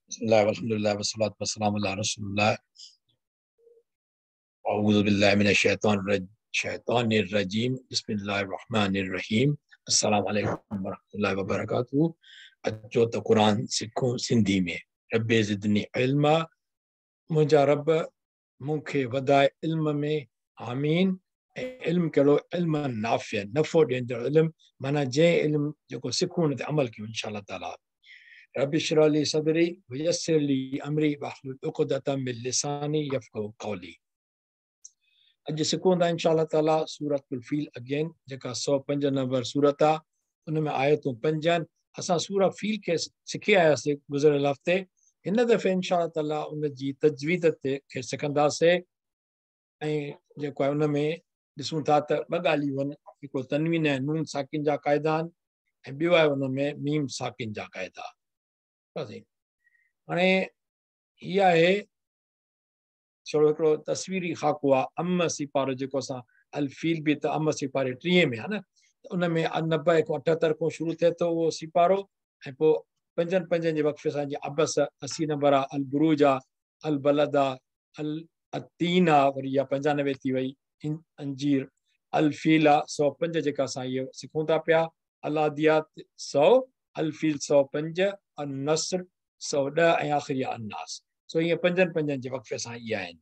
बिस्मिल्लाह वल्हम्दुलिल्लाह वस्सलातु वस्सलामु अला रसूलिल्लाह। अऊज़ु बिल्लाहि मिनश शैतानिर रजीम। बिस्मिल्लाहिर रहमानिर रहीम। अस्सलामु अलैकुम वरहमतुल्लाहि वबरकातुहू। अचो त क़ुरान सिखूं सिंधी में। रब्बे ज़िदनी इल्मा, मुंहिंजा रब मूंखे वधाए इल्म में, आमीन। ऐं इल्म कहिड़ो? इल्म नाफ़िया, नफ़ो ॾींदड़ इल्म, माना जंहिं इल्म जेको सिखूं उन ते अमल कयूं इंशा ताला। रब्बि इश्रह ली सदरी वयस्सिर ली अमरी वहलुल उक़दतम मिन लिसानी यफ़क़हू क़ौली। अॼु सिखूं था इंशा ताला सूरतुल फ़ील अगेन, जेका 105 नंबर सूरत आहे, उन में आयतूं 5 आहिनि। असां सूरह फ़ील खे सिखी आयासीं गुज़िरियल हफ़्ते। हिन दफ़े इंशा ताला उन जी तजवीद ते खे सिखंदासीं ऐं जेको आहे उन में ॾिसूं था त ॿ ॻाल्हियूं आहिनि, हिकिड़ो तनवीन ऐं नून साकिन जा क़ाइदा आहिनि ऐं ॿियो आहे उन में मीम साकिन जा क़ाइदा। हाणे हीअ आहे थोरो हिकिड़ो तस्वीरी ख़ाको आहे, अम सिपारो जेको असां अल-फ़ील बि त अम सिपारे 30 में आहे न, त उन में 90 खां 78 खां शुरू थिए थो उहो सिपारो ऐं पोइ पंजनि पंजनि जे वक़्फ़े सां जीअं अबस 80 नंबर आहे, अल-बुरूज आहे, अल-बलद आहे, अल-तीन आहे, वरी इहा 95 थी वई, अंजीर, अल-फ़ील आहे 105 जेका असां इहो सिखूं था पिया, अल-आदियात 100, अल-फ़ील 105, अल-नस्र 110 ऐं आख़िरी आहे अल-नास। सो ईअं पंजनि पंजनि जे वक़्फ़े सां इहा आहिनि।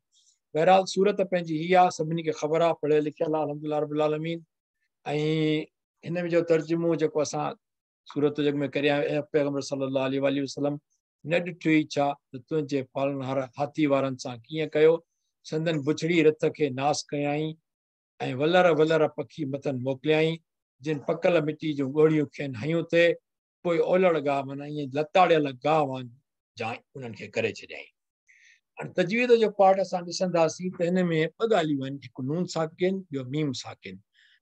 बहरहाल सूरत पंहिंजी हीअ आहे, सभिनी खे ख़बर आहे, पढ़ियल लिखियल आहे अल्हम्दुलिल्लाह रब्बिल आलमीन। ऐं हिन में जो तर्जुमो जेको असां सूरत जग में करे आया, पैगम्बर सल्लल्लाहु अलैहि वसल्लम न ॾिठो ई छा त तुंहिंजे पालनहार हाथी वारनि सां कीअं कयो, संदन बुछड़ी रथ खे नास कयाईं ऐं वलर वलर पखी मथनि मोकिलियाईं, जिन पकल मिटी जूं ॻोड़ियूं खेनि हयूं ते पोइ ओलड़ गाह माना ईअं लताड़ियल गाह जा उन्हनि खे करे छॾियाईं। हाणे तजवीद जो पार्ट असां ॾिसंदासीं त हिन में ॿ ॻाल्हियूं आहिनि, हिकु नून साकिन, ॿियो मीम साकिन।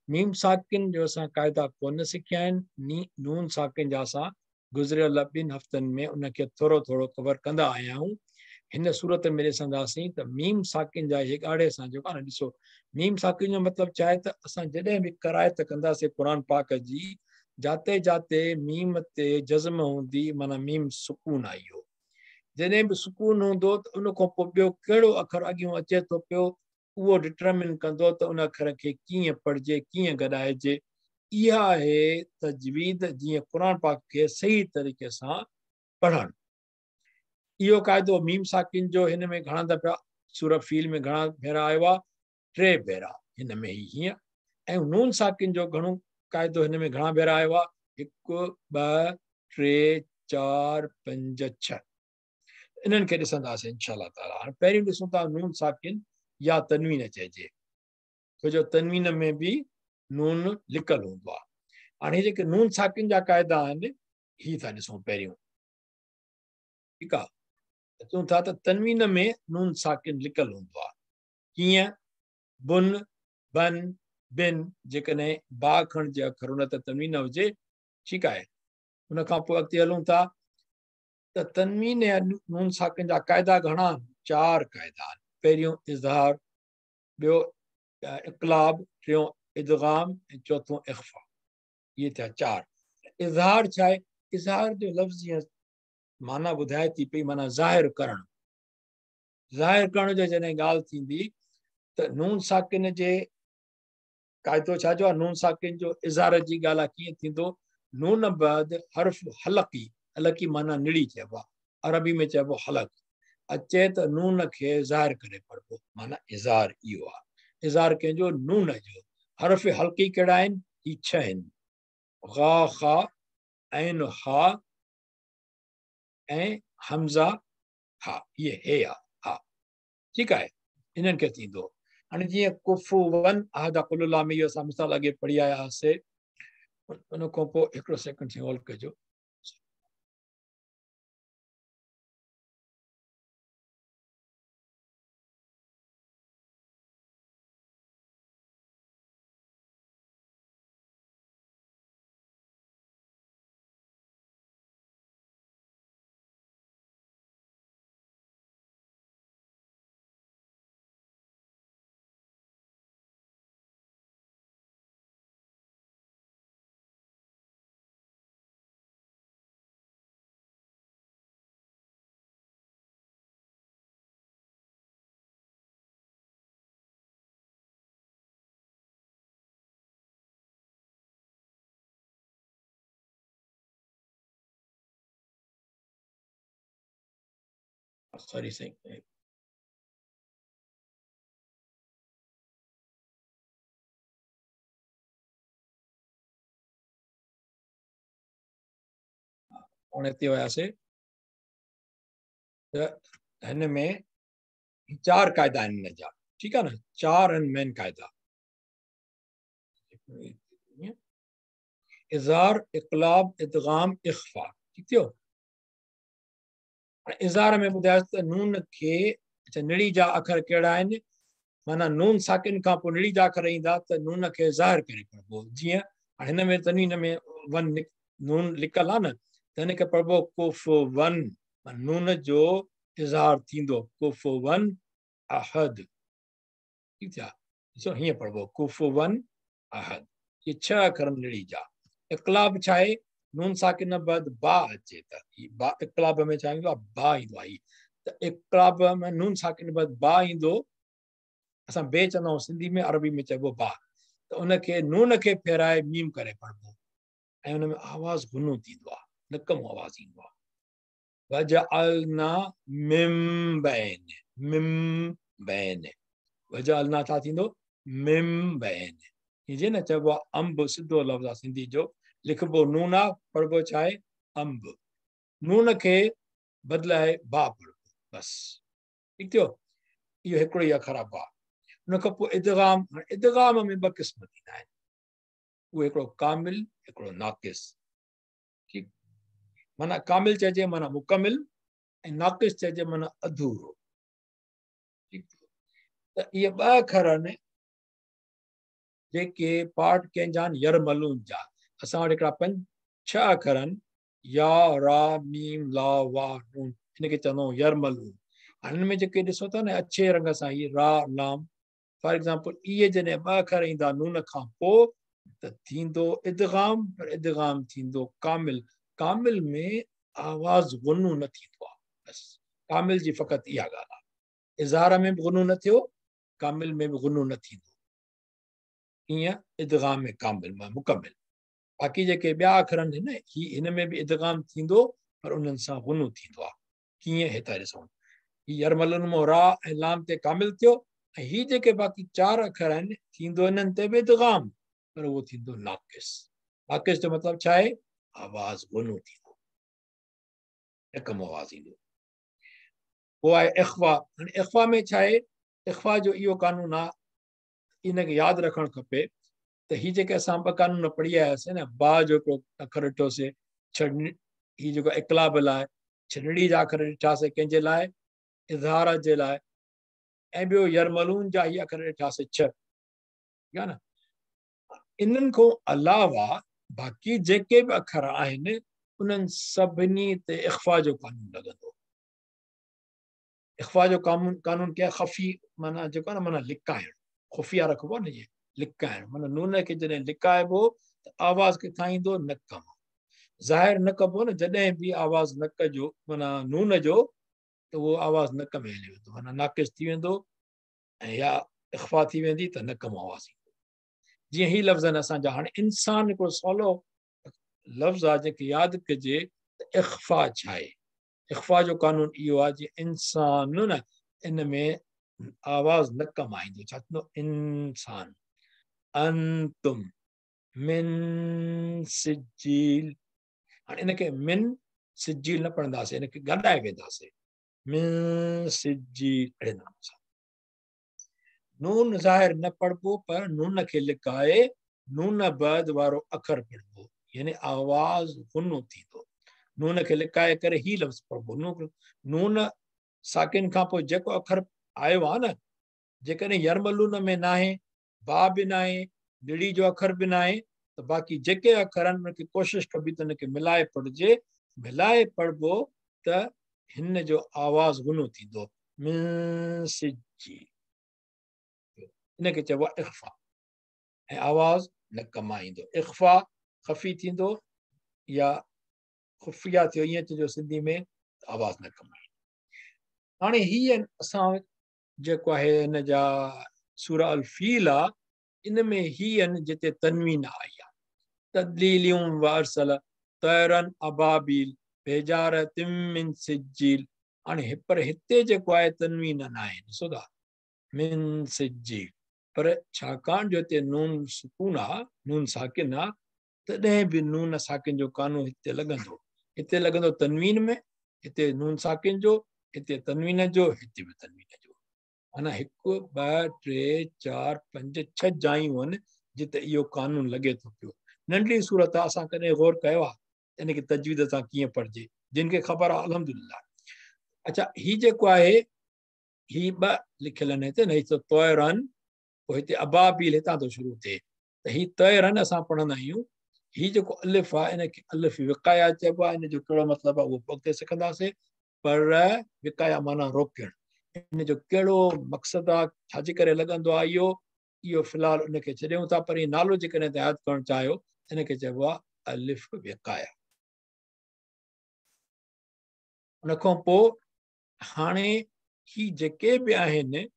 मीम साकिन जो असां क़ाइदा कोन सिखिया आहिनि, नून साकिन जा असां गुज़िरियल ॿिनि हफ़्तनि में उनखे थोरो थोरो कवर कंदा आया आहियूं। हिन सूरत में ॾिसंदासीं त मीम साकिन जा इहे ॻाढ़े सां जेको आहे न, ॾिसो मीम साकिन जो मतिलबु छा आहे त असां जॾहिं बि करायत कंदासीं क़ुरान पाक जी, जाते जाते मीम ते जज़म हूंदी, माना मीम सुकून आई वियो। जॾहिं बि सुकून हूंदो त उन खां पोइ ॿियो कहिड़ो अखर अॻियों अचे थो पियो, उहो डिटरमिन कंदो त उन अखर खे कीअं पढ़िजे, कीअं गॾाइजे। इहा आहे तजवीद, जीअं क़ुरान पाक खे सही तरीक़े सां पढ़णु। इहो क़ाइदो मीम साकिन जो हिन में घणा दफ़ा सूरह फ़ील में घणा भेरा आयो आहे, 3 भेरा हिन में ई हीअं। ऐं नून साकिन जो घणो क़ाइदो हिन में घणा भेरा आयो आहे, 1 2 3 4 5 6। इन्हनि खे ॾिसंदासीं इंशा ताला। हाणे पहिरियों ॾिसूं था नून साकिन या तनवीन चइजे, छो जो तनवीन में बि नून लिकल हूंदो आहे। हाणे जेके नून साकिन जा क़ाइदा आहिनि ही था ॾिसूं पहिरियों, ठीकु आहे। चऊं था त तनवीन में नून साकिन लिकल हूंदो आहे, कीअं? बुन, बन, बिन, जेकॾहिं बा खणिजे अखर उन ते तनवीन हुजे, ठीकु आहे। उन खां पोइ अॻिते हलूं था त तनवीन ऐं नून साकिन जा क़ाइदा घणा आहिनि? 4 क़ाइदा आहिनि। पहिरियों इज़हार, ॿियो इक़लाब, टियों इदगाम ऐं चोथों इख़फ़ा। इहे थिया 4। इज़हार छा आहे? इज़हार जो लफ़्ज़ जीअं माना ॿुधाए थी पई, माना ज़ाहिर करणु। ज़ाहिर करण जो जॾहिं ॻाल्हि थींदी त नून साकिन जे क़ाइदो छा जो आहे? नून साकिन जो इज़हार जी ॻाल्हि आहे, कीअं थींदो? नून बाद हर्फ़ हलकी, हलकी माना निड़ी चइबो आहे, अरबी में चइबो हलक, अचे त नून खे ज़ाहिर करे पढ़िबो, माना इज़हार इहो आहे। इज़हार कंहिंजो? नून जो। हर्फ़ हल्की कहिड़ा आहिनि? ही 6 आहिनि, गा, ख़ा, ऐन, हा ऐं हमज़ा, हा, इहे हे आहे, हा, ठीकु आहे। इन्हनि खे थींदो। हाणे जीअं कुफुवन अहद कुलुल्लाह में इहो असां मिसाल अॻे पढ़ी आया हुआसीं, उन खां पोइ हिकिड़ो सेकंड होल्ड कजो। सॉरी साईं, हाणे हिते वियासीं त हिन में चारि क़ाइदा आहिनि हिन जा, ठीकु आहे न? चारि आहिनि मेन क़ाइदा। इज़ार, इक़लाब, इदग़ाम, इख़फ़ा। ठीकु थियो? हाणे इज़ार में ॿुधायोसीं त नून खे, अच्छा, निड़ी जा अखर कहिड़ा आहिनि? माना नून साकिन खां पोइ निड़ी जा अखर ईंदा त नून खे ज़ाहिर करे पढ़िबो। जीअं हाणे हिन में तनवीन में वन नून लिकियलु आहे न, त हिनखे पढ़िबो कुफ वन, नून जो इज़हार थींदो कुफ वन अहद। ठीकु थिया? ॾिसो हीअं पढ़िबो कुफ वन अहद। इहे छह अखर निड़ी जा। इक़लाब छा आहे? नून साकिन बाद बा अचे त बा, इक़लाब में छा ईंदो आहे? बा ईंदो आहे। त इक़लाब में नून साकिन बाद बा ईंदो, असां बे चवंदा आहियूं सिंधी में, अरबी में चइबो बा। त उनखे नून खे फेराए मीम करे पढ़िबो ऐं उन में आवाज़ गुनो थींदो आहे, नक मां आवाज़ ईंदो आहे। वजअलना मिम बैन, मिम बैन, वजअलना छा थींदो? मिम बैन। हीअं जीअं न चइबो आहे अंब, सिधो लफ़्ज़ आहे सिंधी जो, लिखिबो नून आहे, पढ़िबो छा आहे? अंब। नून खे बदिलाए बा पढ़िबो, बसि। ठीकु थियो? इहो हिकिड़ो ई अखर आहे बा। उनखां पोइ इदग़ाम। हाणे इदग़ाम में ॿ क़िस्म थींदा आहिनि, उहो हिकिड़ो कामिल, हिकिड़ो नाक़िस। ठीकु, माना कामिल चइजे माना मुकमिल, ऐं नाक़िस चइजे माना अधूरो। ठीकु, त इहे ॿ अखर आहिनि जेके पार्ट कंहिंजा आहिनि? यरमलून जा। असां वटि हिकिड़ा पंज छह अखर आहिनि, या, रा, मीम, ला, वा, नून, हिनखे चवंदा आहियूं यरमलून। हाणे हिन में जेके ॾिसो था न अच्छे रंग सां, हीअ रा, लाम, फॉर एग्ज़ाम्पल, इहे जॾहिं ॿ अखर ईंदा नून खां पोइ त थींदो इदग़ाम, पर इदग़ाम थींदो कामिल। कामिल में आवाज़ गुनो न थींदो आहे, बसि कामिल जी फ़क़ति इहा ॻाल्हि आहे। इज़हार में बि गुनो न थियो, कामिल में बि गुनो न थींदो। ईअं इदग़ाम में कामिल मां मुकमिल। बाक़ी जेके ॿिया अखर आहिनि न, ही हिन में बि इदग़ाम थींदो, पर उन्हनि सां गुनो थींदो आहे। कीअं? हितां ॾिसूं, ही यरमलुन मां रा ऐं लाम ते कामिल थियो, ऐं ही जेके बाक़ी चारि अखर आहिनि थींदो इन्हनि ते बि इदग़ाम, पर उहो थींदो नाक़िस। नाक़िस जो मतिलबु छा आहे? आवाज़ गुनो थींदो, रक़म आवाज़ ईंदो। पोइ आहे इख़फ़ा। हाणे इख़फ़ा में छा आहे? इख़फ़ा जो इहो कानून आहे, इनखे यादि रखणु खपे त ही जेके असां ॿ कानून पढ़ी आयासीं न, बा जो हिकिड़ो अखर ॾिठोसीं, छड़, ही जेको इक़लाब लाइ छड़ी जा अखर ॾिठासीं, कंहिंजे लाइ? इज़हार जे लाइ। ऐं ॿियो यरमलून जा ही अखर ॾिठासीं छह, ठीकु आहे न? इन्हनि खां अलावा बाक़ी जेके बि अखर आहिनि उन्हनि सभिनी ते इख़फ़ा जो कानून लॻंदो। इख़फ़ा जो कानून, कानून क्या? ख़फ़ी माना जेको आहे न, माना लिकाइणु, ख़ुफ़िया रखिबो आहे न, जीअं लिकाइणु माना नून खे जॾहिं लिकाइबो त आवाज़ किथां ईंदो? नक मां। ज़ाहिर न कबो न, जॾहिं बि आवाज़ नक जो माना नून जो, त उहो आवाज़ नक में हली वेंदो, माना नाक़िस थी वेंदो ऐं या इख़फ़ा थी वेंदी त नक मां आवाज़ ईंदो। जीअं ही लफ़्ज़ आहिनि असांजा। हाणे इंसान हिकिड़ो सवलो लफ़्ज़ आहे जंहिंखे यादि कजे त इख़फ़ा छा आहे। इख़फ़ा जो कानून इहो आहे जीअं इंसान न, इन में आवाज़ नक मां ईंदो, छा थींदो? इंसान। अंतुम, मिन सिजील। हाणे इनखे मिन सिजील न पढ़ंदासीं, इनखे गॾाए वेंदासीं, मिन सिजील अहिड़े नमूने सां। नून ज़ाहिर न पढ़िबो, पर नून खे लिकाए नून बाद वारो अखर पढ़िबो, यानी आवाज़ गुनो थींदो। नून खे लिकाए करे ही लफ़्ज़ पढ़िबो। नून, नून साकिन खां पोइ जेको अखर आयो आहे न, जेकॾहिं यरमलून में नाहे, बा बि नाहे, निड़ी जो अखर बि नाहे, त बाक़ी जेके अखर आहिनि उनखे कोशिशि कबी त हुनखे मिलाए पढ़िजे। मिलाए पढ़िबो त हिन जो आवाज़ गुनो थींदो, मिन सिजी, इनखे चइबो आहे इख़फ़ा, ऐं आवाज़ नक मां ईंदो। इख़फ़ा ख़फ़ी थींदो या ख़ुफ़िया थियो, ईअं चइजो सिंधी में, आवाज़ नक मां ईंदो। हाणे हीअ असां जेको आहे हिन जा सूरा अल-फ़ील आहे, इन में ही आहिनि जिते तनवीन आई आहे। तदलीलियूं व अरसल तैरन अबाबील बेजारतिम मिन सिजील। हाणे पर हिते जेको आहे तनवीन न आहे, ॾिसो था मिन सिजील, पर छाकाणि जो हिते नून सुकून आहे, नून साकिन आहे, तॾहिं बि नून साकिन जो कानून हिते लॻंदो। हिते लॻंदो तनवीन में, हिते नून साकिन जो, हिते तनवीन जो, हिते बि तनवीन जो। माना 1 2 3 4 5 6 जायूं आहिनि जिते इहो कानून लॻे थो पियो। नंढड़ी सूरत आहे, असां कॾहिं गौर कयो आहे इन खे तजवीज़ सां कीअं पढ़िजे, जिन खे ख़बर आहे अल्हम्दुलिल्लाह। अच्छा, ही जेको आहे ही ॿ लिखियल आहिनि हिते न, ही त तोयरन, पोइ हिते अबाबील हितां थो शुरू थिए, त ही तोयरन असां पढ़ंदा आहियूं। ही जेको अलिफ आहे इनखे अलिफ विकाया चइबो आहे, इन जो कहिड़ो मतिलबु आहे उहो अॻिते सिखंदासीं, पर विकाया माना रोकणु, इन जो कहिड़ो मक़सदु आहे, छाजे करे लॻंदो आहे इहो, इहो फ़िलहाल उनखे छॾियूं था, पर इहो नालो जेकॾहिं तव्हां यादि करणु चाहियो इनखे चइबो आहे अलिफ विकाया। उनखां पोइ हाणे ही जेके बि आहिनि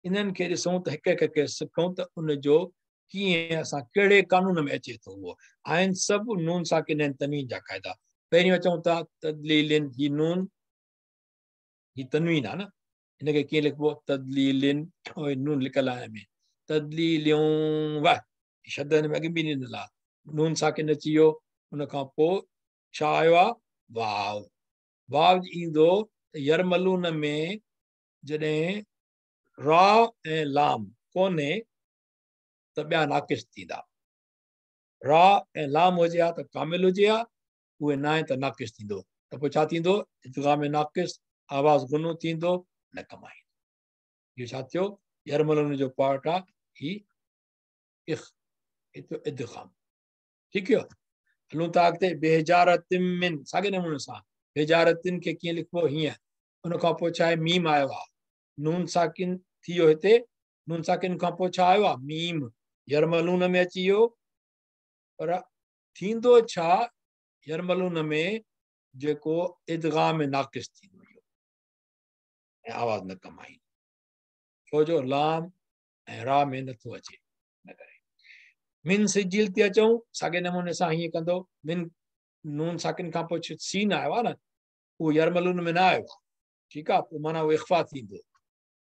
इन्हनि खे ॾिसूं त हिकु हिकु खे सिखूं त उनजो कीअं असां कहिड़े कानून में अचे थो उहो। आहिनि सभु नून साकिन आहिनि तनवीन जा क़ाइदा। पहिरियों अचूं था तदलीलिन, ही नून ही तनवीन आहे न, हिनखे कीअं लिखिबो तदलीलिन, नून लिखियलु आहे हिन में तदलीलियूं, वाह शब्द हिन में अॻु बि ॾिनल आहे, नून साकिन अची वियो। उनखां पोइ छा आयो आहे वाव, वाव ईंदो त यरमलून में जॾहिं रा ऐं लाम कोन्हे त ॿिया नाक़िस थींदा, रा ऐं लाम हुजे हा त कामिल हुजे हा, उहे न आहिनि त नाक़िस थींदो, त पोइ छा थींदो इदग़ाम नाक़िस, आवाज़ गुनो थींदो, न कमाईंदो। इहो छा थियो यरमलून जो पार्ट आहे ही इदग़ाम। ठीकु आहे, हलूं था अॻिते। बेहिजारतिन मिन, साॻे नमूने सां बेहिजारतिन खे कीअं लिखिबो हीअं। उनखां पोइ छा आहे मीम आयो आहे, नून साकिन थी वियो हिते, नून साकिन खां पोइ छा आयो आहे मीम, यरमलून में अची वियो। पर थींदो छा यरमलून में जेको इदग़ाम नाक़िस थींदो इहो ऐं आवाज़ न कमाईंदो, छो जो लाम ऐं रा में नथो अचे, न करे। मिन सिजील ते अचूं, साॻे नमूने सां हीअं कंदो, मिन नून साकिन खां पोइ सीन आयो आहे न, उहो यरमलून में न आयो आहे, ठीकु आहे, पोइ माना उहो इख़्फ़ा थींदो।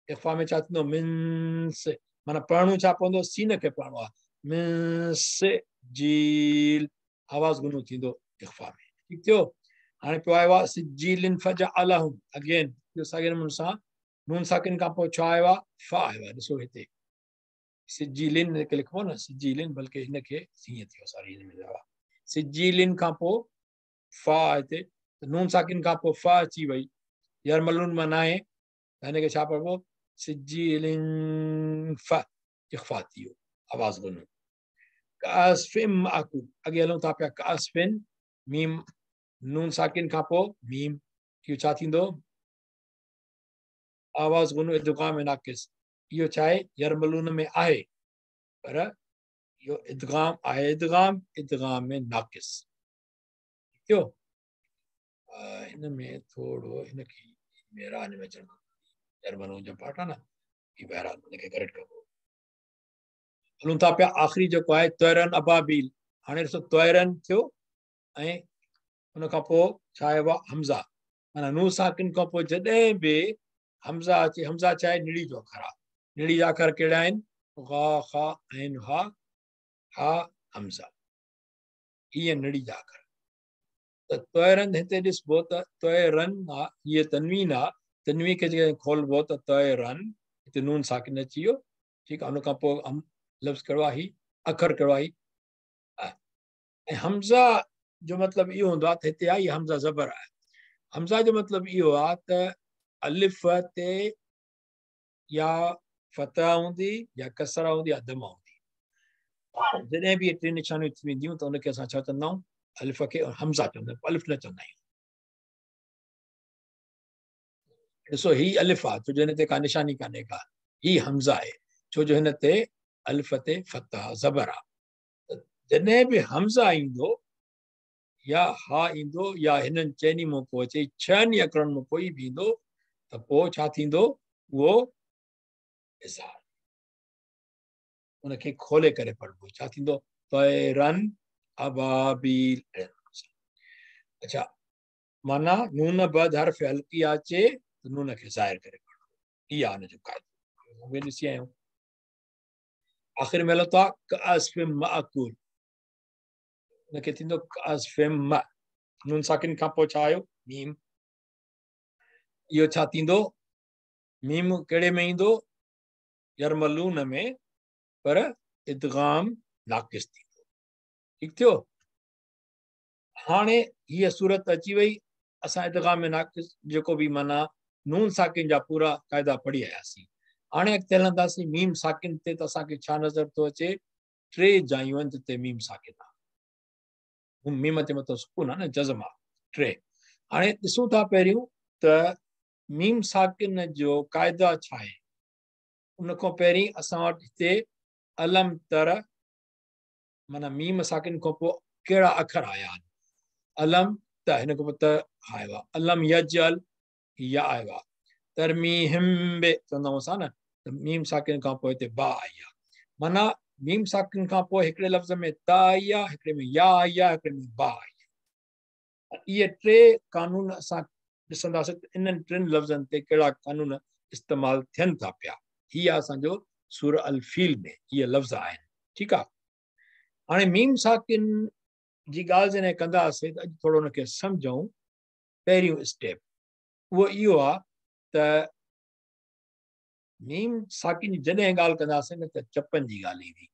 इख़्फ़ा में छा थींदो मिन से, माना पढ़णो छा पवंदो सीन खे पढ़णो आहे, मिन सिजील, आवाज़ गुनो थींदो इख़्फ़ा में। ठीकु थियो। हाणे पियो आयो आहे सिजीलिन फजअलहुम, अगेन इहो साॻे नमूने सां नून साकिन खां पोइ छा आयो आहे फ़ा आयो आहे, ॾिसो हिते सिजीलिन खे लिखिबो न सिजीलिन, बल्कि हिनखे हीअं थियो, सॉरी हिन में आयो आहे सिजीलिन खां पोइ फ़ा हिते, त नून साकिन खां पोइ फ़ा अची वई, यरमलून मां न आहे त हिनखे छा पढ़िबो सिजीलिन फ़ा, इख़्फ़ा थी वियो, आवाज़ गुनो। कासफिन माकूल, अॻिते हलूं था पिया कासफिन, मीम नून साकिन खां पोइ मीम, इहो छा थींदो आवाज़ गुनो इदग़ाम नाक़िस। इहो छा आहे यरमलून में आहे, पर इहो इदग़ाम आहे, इदग़ाम इदग़ाम में नाक़िस थियो। हिन में थोरो हिनखे मेरा हिन में अचणु यरमलून जो पार्ट आहे न, ही बहरहाल हुनखे करेक्ट कबो। हलूं था पिया आख़िरी जेको आहे तोयरन अबाबील। हाणे ॾिसो तोयरन थियो ऐं उनखां पोइ छा आयो आहे हमज़ा, माना नून साकिन खां पोइ जॾहिं बि हमज़ा अचे, हमज़ा छा आहे निड़ी जो अखर आहे, निड़ी जा अखर कहिड़ा आहिनि गा ख़ा ऐन हा हा हमज़ा, इहे निड़ी जा अखर। त तोयरन हिते ॾिसबो त तोयरन आहे, हीअ तनवीन आहे, तनवीन खे जेकॾहिं खोलबो त तोयरन, हिते नून साकिन अची वियो, ठीकु आहे। उनखां पोइ हम लफ़्ज़ कहिड़ो आहे, अखर कहिड़ो आहे, ऐं हमज़ा जो मतिलबु इहो हूंदो आहे त हिते आहे हमज़ा ज़बर आहे, हमज़ा जो मतिलबु इहो आहे त अलिफ ते या फतह हूंदी या कसरा हूंदी या दमा हूंदी। जॾहिं बि इहे टे निशानियूं थी वेंदियूं त उनखे असां छा चवंदा आहियूं अलिफ खे हमज़ा चवंदा आहियूं, अलिफ न चवंदा आहियूं। ॾिसो ही अलिफ आहे छो जो हिन ते का निशानी कान्हे का, ही हमज़ा आहे छो जो हिन ते अलिफ ते फतह ज़बर आहे। त जॾहिं बि हमज़ा ईंदो या हा ईंदो या हिननि चइनि मां को अचे, छहनि अखरनि मां कोई बि ईंदो त पोइ छा थींदो उहो इज़हार, उनखे खोले करे पढ़िबो, छा थींदो तैरन अबाबील। अच्छा, माना नून बद हर्फ हल्की अचे त नून खे ज़ाहिर करे पढ़बो। इहा आहे हुन जो क़ाइदो, उहे ॾिसी आया आहियूं। आख़िर में हलो था कअस्फ़ मअकूल, हुनखे थींदो कअस्फ़ म, नून साकिन खां पोइ छा आयो? मीम। इहो छा थींदो? मीम कहिड़े में ईंदो? यरमलून में, पर इदगाम नाक़िस थींदो। ठीकु थियो? हाणे हीअ सूरत अची वई, असां इदगाम में नाक़िस जेको बि माना नून साकिन जा पूरा क़ाइदा पढ़ी आयासीं। हाणे अॻिते हलंदासीं मीम साकिन ते, त असांखे छा नज़र थो अचे? टे जायूं आहिनि जिते मीम साकिन आहे। मीम ते मथां सुकून आहे न, जज़म आहे, टे। हाणे ॾिसूं था पहिरियों त मीम साकिन जो क़ाइदा छा आहे। उन खां पहिरीं असां वटि हिते अलम तर माना मीम साकिन खां पोइ कहिड़ा अखर आया आहिनि? अलम त, हिन खां पोइ त आयो आहे। अलम यजल या आयो आहे। तरमीहिम बि चवंदा आहियूं असां न, त मीम साकिन खां पोइ हिते बा आई आहे। माना मीम साकिन खां पोइ हिकिड़े लफ़्ज़ में त आई आहे, हिकिड़े में या आई आहे, हिकिड़े में बा आई आहे। इहे टे कानून असां ॾिसंदासीं त इन्हनि टिनि लफ़्ज़नि ते कहिड़ा कानून इस्तेमालु थियनि था पिया। हीअ आहे असांजो सूर अल-फील में इहे लफ़्ज़ आहिनि। ठीकु आहे। हाणे मीम साकिन जी ॻाल्हि जॾहिं कंदासीं त अॼु थोरो हुनखे सम्झूं। पहिरियों स्टेप उहो इहो आहे त मीम साकिन जी जॾहिं ॻाल्हि कंदासीं न त चपनि जी ॻाल्हि ईंदी।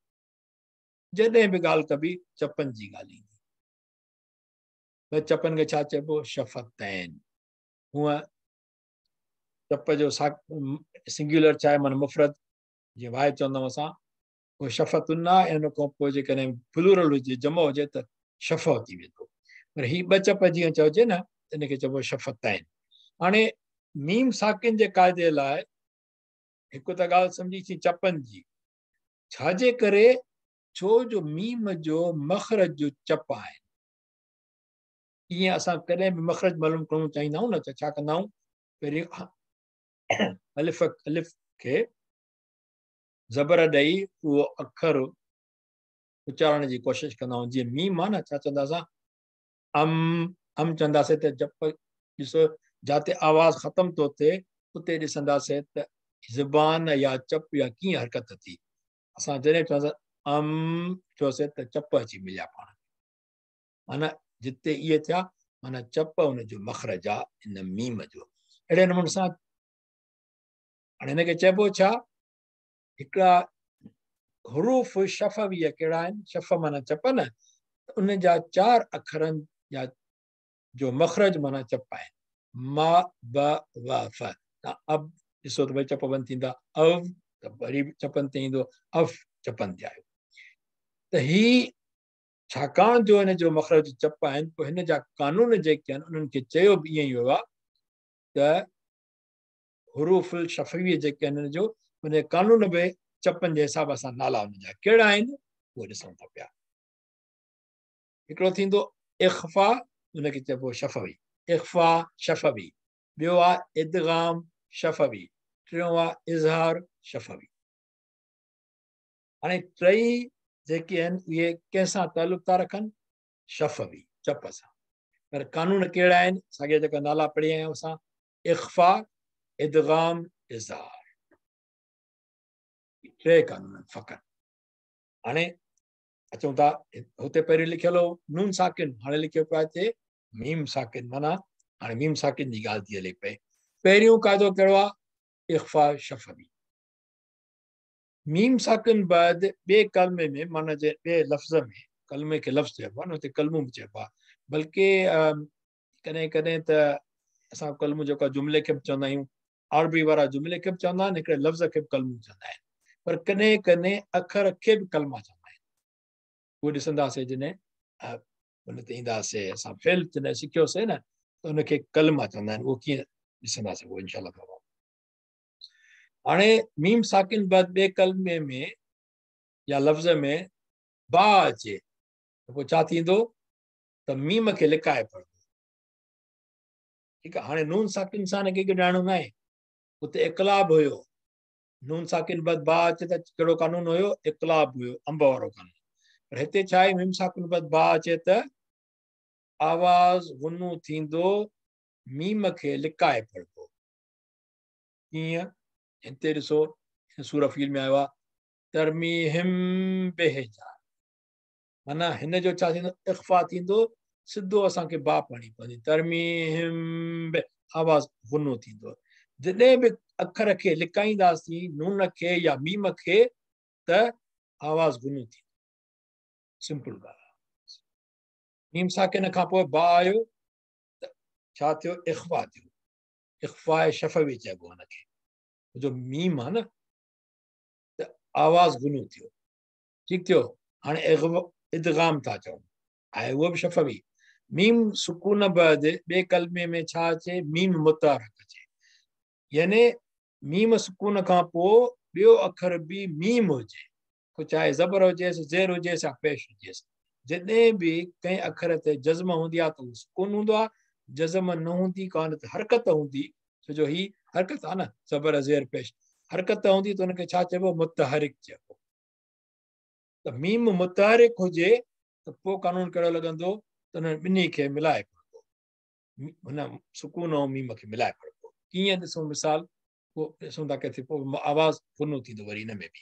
जॾहिं बि ॻाल्हि कबी चपनि जी ॻाल्हि ईंदी। त चपनि खे छा चइबो? शफ़तैन। हूअं चप जो सिंगुलर छा आहे, माना मुफ़रद, जीअं वाहिद चवंदा आहियूं असां, उहो शफ़तुन आहे। ऐं हुन खां पोइ जेकॾहिं प्लूरल हुजे, जमा हुजे त शफ़ थी वेंदो। पर हीअ ॿ चप जीअं चइजे न, त हिनखे चइबो शफ़तैन। हाणे मीम साकिन जे क़ाइदे लाइ हिकु त ॻाल्हि सम्झीसीं चपनि जी, छाजे करे? छो जो मीम जो मख़रज जो चप आहिनि। ईअं असां कॾहिं बि मख़रज मालूम करणु चाहींदा आहियूं न, त छा कंदा आहियूं? पहिरीं अलिफ अलिफ खे ज़बर ॾेई उहो अखर उचारण जी कोशिशि कंदा आहियूं। जीअं मीम आहे न, छा चवंदा असां? अम अम चवंदासीं त जप ॾिसो जिते आवाज़ ख़तमु थो थिए उते ॾिसंदासीं त ज़बान या चप या कीअं हरकत थी। असां जॾहिं चवंदासीं अम चयोसीं त चप अची मिलिया पाण, माना जिते इहे थिया माना चप हुनजो मख़रज आहे इन मीम जो। अहिड़े नमूने सां हाणे हिनखे चइबो छा? हिकिड़ा हुरूफ़ शफ़वीअ कहिड़ा आहिनि? शफ़ माना चप न, उन जा चारि अखरनि जा जो मख़रज माना चप आहिनि। मा ब व फ। अब ॾिसो त भई चप बंदि थींदा, अव त वरी चपनि ते ईंदो, अफ चपनि ते आयो। त हीअ छाकाणि जो हिन जो मख़रज चप आहिनि, पोइ हिन जा कानून जेके आहिनि उन्हनि खे चयो बि ईअं ई वियो आहे त हुरूफ़ुल शफ़वी जेके आहिनि हिन जो उन कानून बि चपनि जे हिसाब सां नाला हुनजा कहिड़ा आहिनि उहे ॾिसूं था पिया। हिकिड़ो थींदो इख़्फ़ा, हुनखे चइबो शफ़वी, इख़्फ़ा शफ़वी। ॿियो आहे इदगाम शफ़वी, टियों आहे इज़हार शफ़वी। हाणे टई जेके आहिनि उहे कंहिंसां तालुक था रखनि? शफ़वी, चप सां। पर कानून कहिड़ा आहिनि? साॻिया जेका नाला पढ़ी आया आहियूं असां, इख़्फ़ा, इदगाम, इज़हार, टे कानून फ़क़ति। हाणे अचूं था हुते पहिरीं लिखियलु हो नून साकिन, हाणे लिखियो पियो आहे हिते मीम साकिन, माना हाणे मीम साकिन जी ॻाल्हि थी हले पई। पहिरियों क़ाइदो कहिड़ो आहे? इख़्फ़ा शफ़वी। मीम साकिन बाद ॿिए कलमे में माना जे ॿिए लफ़्ज़ में, कलमे खे लफ़्ज़ चइबो आहे न, हुते कलमो बि चइबो आहे, बल्कि कॾहिं कॾहिं त असां कलमो जेको आहे जुमिले खे बि चवंदा आहियूं, अरबी वारा जुमिले खे बि चवंदा आहिनि, हिकिड़े लफ़्ज़ खे बि कलमो चवंदा आहिनि, पर कॾहिं कॾहिं अखर खे बि कलमा चवंदा आहिनि। उहो ॾिसंदासीं जॾहिं हुन ते ईंदासीं असां, फेल जॾहिं सिखियोसीं न त हुनखे कलमा चवंदा आहिनि, उहो कीअं ॾिसंदासीं उहो इंशा। हाणे मीम साकिन बाद ॿिए कलमे में या लफ़्ज़ में बा अचे त पोइ छा थींदो? त मीम खे लिकाए पढ़बो। ठीकु आहे। हाणे नून साकिन सां हिनखे ॻंढाइणो न आहे, उते इक़लाब हुयो, नून साकिन बाद बा अचे त कहिड़ो कानून हुयो? इक़लाब हुयो, अंब वारो कानून। पर हिते छा आहे? मीम साकिन बाद बा अचे त आवाज़ गुनो थींदो, मीम खे लिकाए पढ़बो। ڪيئن؟ هتي ڏسو، سورة فيل ۾ آيو آهي ترميهم بحجارة، معنيٰ هن جو ڇا ٿيندو؟ اخفا ٿيندو، سڌو اسان کي با پڙهڻي پوندي، ترميهم به، آواز غنو ٿيندو. جڏهن به اکر کي لڪائينداسين، نون کي يا ميم کي، ته آواز غنو ٿيندو. سمپل ڳالهه آهي. ميم ساڪن کان پوء با آيو ته ڇا ٿيو؟ اخفا ٿيو، اخفاء شفوي چئبو هن کي. جو ميم آهي نه، ته آواز غنو ٿيو. ٺيڪ ٿيو. هاڻي ادغام ٿا چئون، آهي اهو به شفوي. ميم سڪون بعد ٻئي ڪلمي ۾ ڇا اچي؟ ميم متحرڪ اچي، يعني ميم سڪون کان پوء ٻيو اکر به ميم هجي، پوء چاهي زبر هجيس، زير هجيس يا پيش هجيس. جڏهن به ڪنهن اکر تي جزم هوندي آهي ته اهو سڪون هوندو آهي، جزم نه هوندي ڪانه ته حرڪت هوندي، ڇو جو هي حرڪت آهي نه، زبر زير پيش حرڪت هوندي ته ان کي ڇا چئبو؟ متحرڪ چئبو. ته ميم متحرڪ هجي ته پوء قانون ڪهڙو لڳندو؟ ته انهن ٻنهي کي ملائي پڙهبو، هن سڪون ۽ ميم کي ملائي پڙهبو. ڪيئن؟ ڏسون مثال، پوء ڏسون ٿا ڪٿي پوء آواز غنو ٿيندو وري هن ۾ به.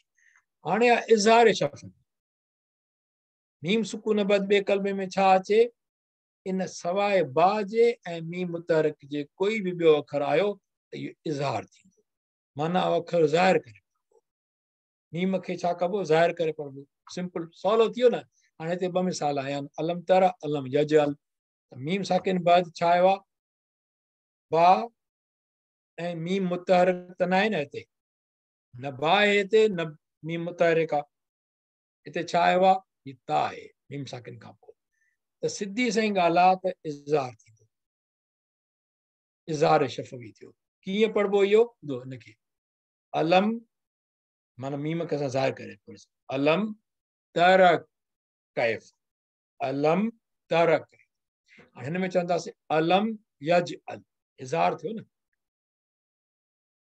هاڻي آهي اظهار شفوي. ميم سڪون بعد ٻئي ڪلمي ۾ ڇا اچي؟ ان سواء با جي ۽ ميم متحرڪ جي ڪوئي به ٻيو اکر آيو ته اهو اظهار ٿيندو، معنيٰ اهو اکر ظاهر ڪري پڙهبو. ميم کي ڇا ڪبو؟ ظاهر ڪري پڙهبو. سمپل سولو ٿي ويو نه. هاڻي هتي ٻه مثال آيا آهن، الم تر، الم يجعل. ته ميم ساڪن بعد ڇا آيو آهي؟ با ۽ ميم متحرڪ ته ناهي نه، هتي نه با آهي، هتي نه ميم متحرڪ آهي. هتي ڇا آيو آهي؟ هي تا آهي ميم ساڪن کان پوء، ته سڌي سائين ڳالهه آهي ته اظهار ٿيندو، اظهار شفوي ٿيو. ڪيئن پڙهبو اهو؟ ٻڌو هن کي، الم معنيٰ ميم کي اسان ظاهر ڪري پڙهيس، الم تر ڪيف، الم تر ڪيف. هاڻي هن ۾ چونداسين الم يجعل، اظهار ٿيو نه.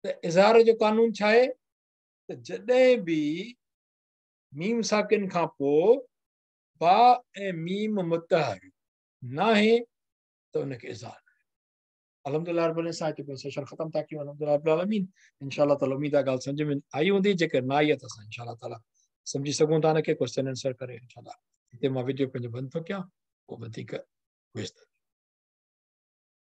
ته اظهار جو قانون ڇا آهي؟ ته جڏهن به ميم ساڪن کان پوء با ۽ ميم متحرڪ ناهي ته ان کي اظهار ڪريو. الحمدلله رب العالمين سان هتي پنهنجو سيشن ختم ٿا ڪيون. الحمدلله رب العالمين. انشاء الله تعالي اميد آهي ڳالهه سمجھ ۾ آئي هوندي، جيڪر نه آئي ته اسان انشاء الله تعالي سمجھي سگهون ٿا ان کي ڪويشچن آنسر ڪري انشاء الله. هتي مان ويڊيو پنهنجو بند ٿو ڪيان، پوء وڌيڪ ويس.